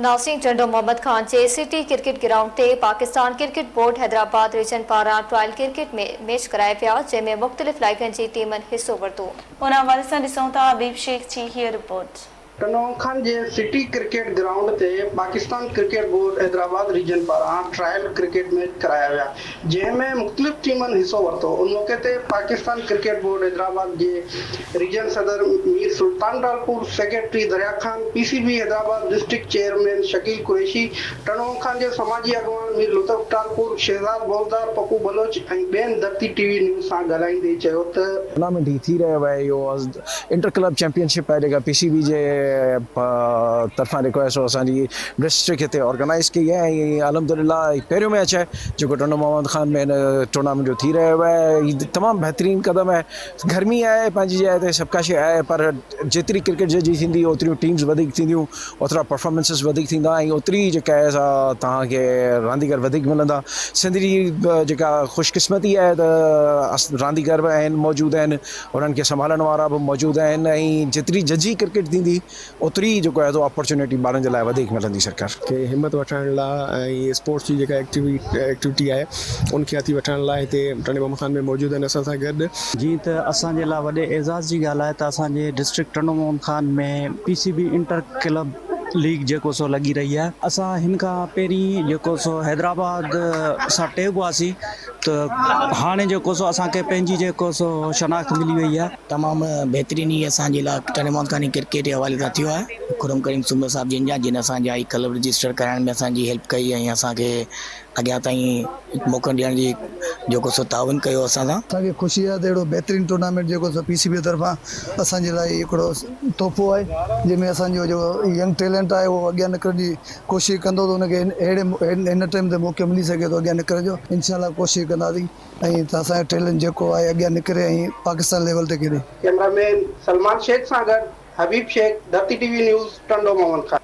ناظرين ٽنڊو محمد خان جي city cricket ground تي Pakistan cricket board Hyderabad region پاران ٽرائل ڪرڪيٽ ۾ ميچ ڪرايا ويا جنهن ۾ مختلف علائقن جي ٽيمن حصو ورتو. ان حوالي سان ڏسون ٿا حبيب شيخ جي هيء رپورٽ. ٽنڊو محمد خان جي سٽي ڪرڪيٽ گرائونڊ تي Pakistan cricket board Hyderabad region پاران ٽرائل ڪرڪيٽ ميچ ڪرايا ويا جنهن ۾ مختلف ٽيمن حصو ورتو ان موقعي تي پاڪستان ڪرڪيٽ بورڊ حيدرآباد جي ريجن صدر Mir Sultan Talpur, secretary Darya Khan, P C B Hyderabad district chairman Shakeel Qureshi, Tando Muhammad Khan جي سماجي اڳواڻ مير لطف ٽالپور، شهزاد بوزدار، پپو بلوچ ۽ ٻين ڌرتي ٽي وي نيوز سان ڳالهائيندي چيو ته. ٽورنامينٽ هي ٿي رهيو آهي اهو انٽر ڪلب چيمپيئن شپ آهي جيڪا پي سي بي جي طرفان جيڪو آهي سو اسان جي ڊسٽرڪٽ هتي آرگنائيز ڪئي آهي ۽ الحمدلله هي پهريون ميچ آهي جيڪو ٽنڊو محمد خان ۾ هن ٽورنامينٽ جو ٿي رهيو آهي هي تمام بهترين قدم آهي گرمي آهي پنهنجي جاء تي سڀ ڪا شيء آهي پر جيتري ڪرڪيٽ جهجهي ٿيندي اوتريون ٽيمز وڌيڪ ٿينديون اوترا پرفارمنسز وڌيڪ ٿيندا ۽ اوتري ئي جيڪا آهي سا توهان کي رانديگر وڌيڪ ملندا سنڌ جي جيڪا خوش قسمتي آهي ته رانديگر به آهن موجود آهن انهن کي سنڀالڻ وارا به موجود آهن ۽ جيتري جهجهي ڪرڪيٽ ٿيندي اوتري ئي جيڪو آهي سو اپرچونيٽي ٻارن جي لاء وڌيڪ ملندي سرڪار. کي همت وٺرائڻ لاء ۽ اسپورٽس جي جيڪا ايڪٽيوٽي آهي ان کي هٿي وٺرائڻ لاء هتي ٽنڊي محمد خان ۾ موجود آهن اسان سان گڏ. جيئن ته اسان جي لاء وڏي اعزاز جي ڳالهه آهي ته اسان جي district Tando Muhammad Khan ۾ P C B inter club league جيڪو سو لڳي رهي آهي اسان هن کان پهرين جيڪو سو حيدرآباد سان ٽيگ هئاسين ته هاڻي جيڪو سو اسان کي پنهنجي جيڪو سو شناخت ملي وئي آهي. تمام بهترين هي اسان جي لاء ٽنڊي محمد خان جي ڪرڪيٽ جي حوالي سان ٿيو آهي خرم ڪريم سومرو صاحب جن جا جن اسان جا هي ڪلب رجسٽر ڪرائڻ ۾ اسان جي هيلپ ڪئي ۽ اسان کي اڳيان تائين موقعو ڏيڻ جي جيڪو سو تعاون ڪيو اسان سان. اسان کي خوشي آهي ته اهڙو بهترين ٽورنامينٽ جيڪو سو پي سي بي طرفان اسان جي لاء هي هڪڙو تحفو آهي جنهن ۾ اسان جو جيڪو ينگ ٽيلنٽ آهي اهو اڳيان نڪرڻ جي ڪوشش ڪندو ته ان کي اهڙي هن ٽائيم تي موقعو ملي سگهي ٿو اڳيان نڪرڻ جو انشاء الله ڪوشش ڪنداسين ۽ ته اسان جو ٽيلنٽ جيڪو آهي اڳيان نڪري ۽ پاڪستان ليول تي کيڏي. ڪئميرا مين سلمان شيخ سان گڏ Habib Shaikh, Dharti T V news, Tando Muhammad Khan.